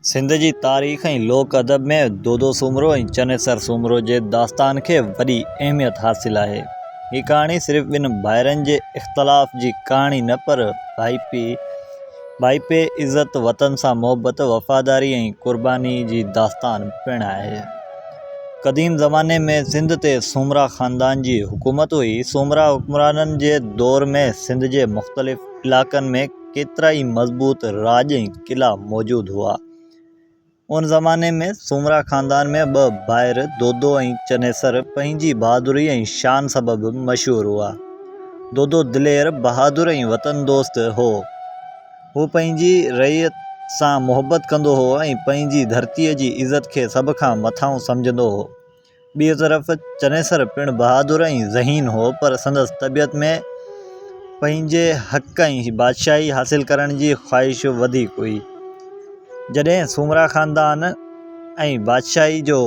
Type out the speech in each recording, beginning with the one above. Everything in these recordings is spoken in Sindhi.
سنڌ جي تاريخ ۽ لوڪ ادب ۾ دودو سومرو ۽ چنيسر سومرو جي داستان کي وڏي اهميت حاصل آهي. هي ڪهاڻي صرف ٻن ڀائرن جي اختلاف جي ڪهاڻي نه پر ڀائپي، ڀائپي، عزت، وطن سان محبت، وفاداري ۽ قرباني جي داستان پڻ آهي. قديم زماني ۾ سنڌ تي سومرا خاندان جي حڪومت هئي. سومرا حڪمرانن جي دور ۾ سنڌ جي مختلف علائقن ۾ ڪيترائي مضبوط راڄ ۽ قلعا موجود هئا. ان زماني ۾ سومرا خاندان ۾ ٻه ڀائر دودو ۽ چنيسر پنهنجي بهادري ۽ شان سبب مشهور هئا. دودو دلير، بهادر ۽ وطن دوست هو. هو پنهنجي رعيت سان محبت ڪندو هو ۽ پنهنجي ڌرتيء جي عزت کي سڀ کان مٿانهون سمجهندو هو. ٻئي طرف چنيسر پڻ بهادر ۽ ذهين هو، پر سندس طبيعت ۾ پنهنجي حق ۽ بادشاهي حاصل ڪرڻ جي خواهش وڌيڪ هئي. جڏهن سومرا خاندان ۽ بادشاهي جو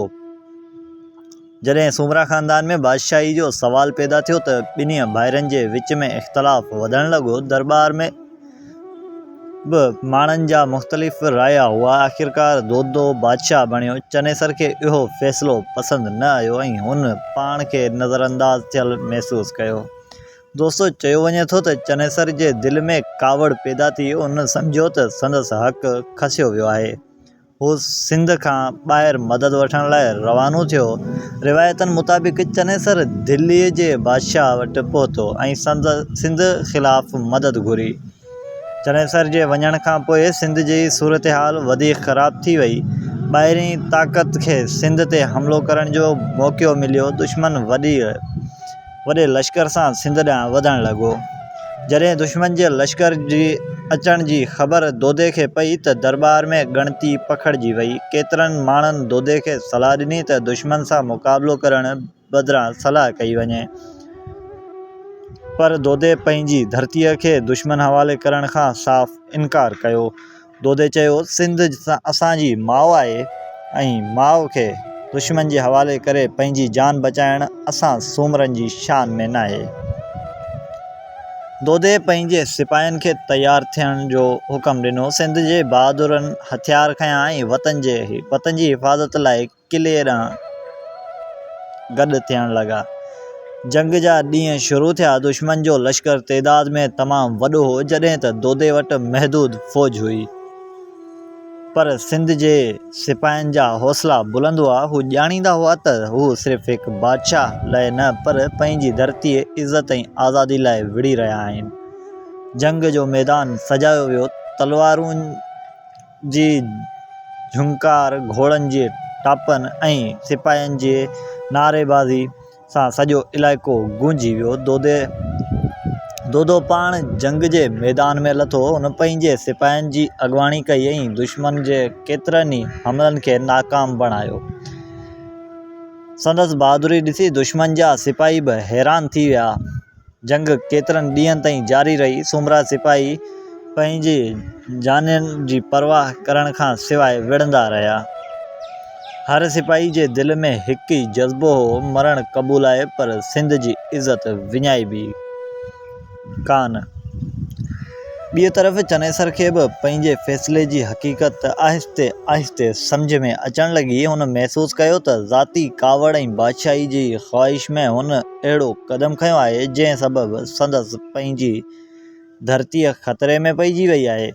جڏهن سومرا خاندان ۾ بادشاهي جو سوال پيدا ٿيو ته ٻنهي ڀائرن جي وچ ۾ اختلاف وڌڻ لڳو. درٻار ۾ به ماڻهن جا مختلف رايا هئا. آخرڪار دودو بادشاهه بڻيو. چنيسر کي اهو فيصلو پسند نه آيو ۽ هن پاڻ کي نظرانداز ٿيل محسوس ڪيو. دوستو چيو وڃي ٿو ته چنيسر جي دل ۾ ڪاوڙ پيدا ٿي. هن سمجهيو ته سندس حق کسيو ويو آهي. هو سنڌ کان ٻاهر مدد وٺڻ لاء روانو ٿيو. روايتن مطابق چنيسر دهليء جي بادشاهه وٽ پهتو ۽ سنڌ خلاف مدد گهري. چنيسر جي وڃڻ کان پوء سنڌ جي صورتحال وڌيڪ خراب ٿي وئي. ٻاهرين طاقت کي سنڌ تي حملو ڪرڻ جو موقعو مليو. دشمن وڏي وڏي لشڪر سان سنڌ ڏانهن وڌڻ لڳو. جڏهن دشمن جي لشڪر جي اچڻ جي خبر دودي کي پئي ته درٻار ۾ ڳڻتي پکڙجي وئي. ڪيترن ماڻهن دودي کي صلاح ڏني ته دشمن سان مقابلو ڪرڻ بدران صلح ڪئي وڃي. پر دودي پنهنجي ڌرتيء کي دشمن حوالي ڪرڻ کان صاف انڪار ڪيو. دودي چيو، سنڌ اسان جي ماء آهي ۽ ماء کي دشمن جي حوالي ڪري پنهنجي جان بچائڻ اسان سومرن جي شان ۾ ناهي. دودي پنهنجي سپاهين کي تيار ٿيڻ جو حڪم ڏنو. سنڌ جي بهادرن هٿيار کنيا ۽ وطن جي حفاظت لاء قلعي ڏانهن گڏ ٿيڻ لڳا. جنگ جا ڏينهن شروع ٿيا. دشمن جو لشڪر تعداد ۾ تمام وڏو هو، جڏهن ته دودي وٽ محدود فوج هئي. پر سنڌ جي سپاهين جا حوصلا بلند هئا. هو ڄاڻيندا هئا ته هو صرف هڪ بادشاهه لاء نه، پر پنهنجي ڌرتيء، عزت ۽ آزادي لاء وڙهي رهيا آهن. جنگ جو ميدان سجايو ويو. تلوارون جي جهنڪار، گهوڙن جي ٽاپن ۽ سپاهين جي نعريبازي سان سڄو علائقو گونجي ويو. دودو پاڻ جنگ جي ميدان ۾ لٿو. هن پنهنجي سپاهين جي اڳواڻي ڪئي ۽ دشمن جي ڪيترن ئي حملن کي ناڪام بڻايو. سندس بهادري ڏسي دشمن جا سپاهي به حيران ٿي ويا. جنگ ڪيترن ڏينهن تائين جاري رهي. سومرا سپاهي پنهنجي جانين جي پرواهه ڪرڻ کان سواء وڙهندا رهيا. هر سپاهي جي دل ۾ هڪ ئي جذبو هو، مرڻ قبول آهي پر سنڌ جي عزت وڃائبي ڪانه. ٻئي طرف چنيسر کي به پنهنجي فيصلي جي حقيقت آهستي آهستي سمجهه ۾ اچڻ لڳي. هن محسوس ڪيو ته ذاتي ڪاوڙ ۽ بادشاهي جي خواهش ۾ هن اهڙو قدم کنيو آهي، جنهن سبب سندس پنهنجي ڌرتيء خطري ۾ پئجي وئي آهي.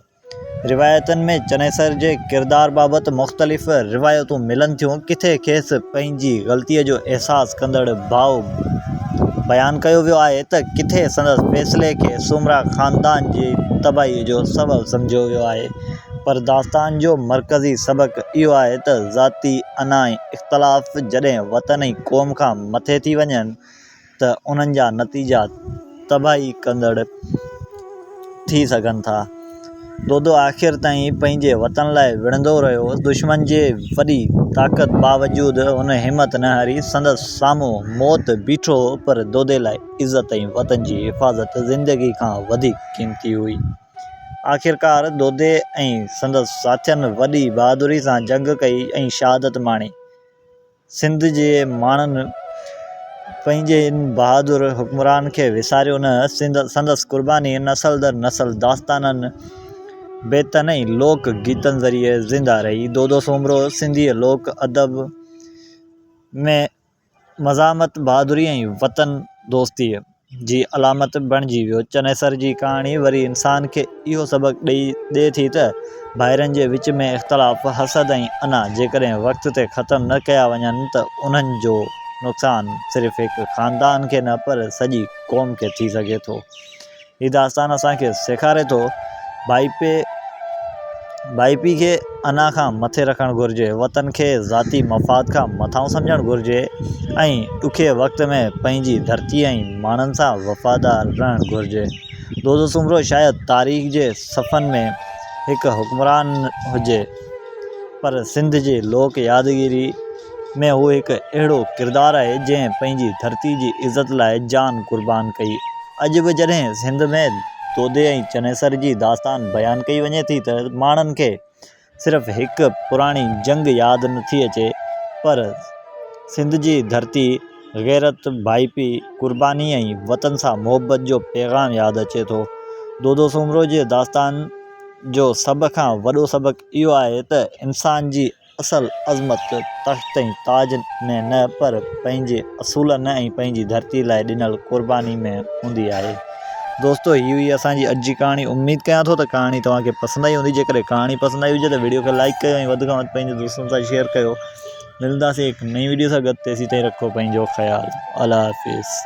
روايتن ۾ چنيسر جي ڪردار بابت مختلف روايتون ملن ٿيون. ڪٿي کيس پنهنجي غلطيء جو احساس ڪندڙ ڀاء بيان ڪيو ويو آهي ته ڪٿي سندس فيصلي کي سومرا خاندان جي تباهيء جو سبب سمجهيو ويو آهي. پر داستان جو مرڪزي سبق اهو آهي ته ذاتي انا ۽ اختلاف جڏهن وطن ۽ قوم کان مٿي ٿي وڃن ته انهن جا نتيجا تباهي ڪندڙ ٿي سگهن ٿا. دودو آخر تائين پنهنجي وطن لاء وڙهندو رهيو. دشمن جي وڏي طاقت باوجود هن همت نه هاري. سندس سامهون موت بيٺو هو پر دودي لاء عزت ۽ وطن جي حفاظت زندگي کان وڌيڪ قيمتي هئي. آخرڪار دودي ۽ سندس ساٿين وڏي بهادري سان جنگ ڪئي ۽ شهادت ماڻي. سنڌ جي ماڻهن پنهنجي ان بهادر حڪمران کي وساريو نه، سندس قرباني نسل در نسل داستانن بيتن ۽ لوڪ گيتن ذريعي زنده رهي. دودو سومرو سنڌي لوڪ ادب ۾ مزاحمت، بهادري ۽ وطن دوستيء جي علامت بڻجي ويو. چنيسر جي ڪهاڻي وري انسان کي اهو سبق ڏئي ٿي ته ڀائرن جي وچ ۾ اختلاف، حسد ۽ انا جيڪڏهن وقت تي ختم نه ڪيا وڃن ته انهن جو نقصان صرف هڪ خاندان کي نه پر سڄي قوم کي ٿي سگهي ٿو. هي داستان اسان کي سيکاري ٿو ڀائپي ڀائپي کي انا کان مٿي رکڻ گهرجي، وطن کي ذاتي مفاد کان مٿانهون سمجهڻ گهرجي ۽ ڏکئي وقت ۾ پنهنجي ڌرتي ۽ ماڻهن سان وفادار رهڻ گهرجي. دودو سومرو شايد تاريخ جي صفحن ۾ هڪ حڪمران هجي پر سنڌ جي لوڪ يادگيري ۾ هو هڪ اهڙو ڪردار آهي جنهن پنهنجي ڌرتي جي عزت لاء جان قربان ڪئي. اڄ به جڏهن سنڌ ۾ دودي ۽ چنيسر جي داستان بيان ڪئي وڃي ٿي ته ماڻهن کي صرف هڪ پراڻي جنگ ياد نٿي اچي پر سنڌ جي ڌرتي، غيرت، ڀائپي، قرباني ۽ وطن سان محبت جو پيغام ياد اچي ٿو. دودو سومرو جي داستان جو سڀ کان وڏو سبق اهو آهي ته انسان جي اصل عظمت تخت ۽ تاج ۾ نه پر پنهنجي اصولن ۽ پنهنجي ڌرتي لاء ڏنل قرباني ۾ هوندي آهي. دوستو هي هئي اسان جي اڄ جي ڪهاڻي اميد ڪيان ٿو ته ڪهاڻي توهان کي پسند آئي هوندي جيڪڏهن ڪهاڻي پسند آئي هجي ته ويڊيو کي لائڪ ڪيو ۽ وڌ کان وڌ پنهنجي دوستن سان شيئر ڪيو ملنداسين هڪ نئين ويڊيو سان گڏ تيسين تائين رکو پنهنجو خيال الله حافظ.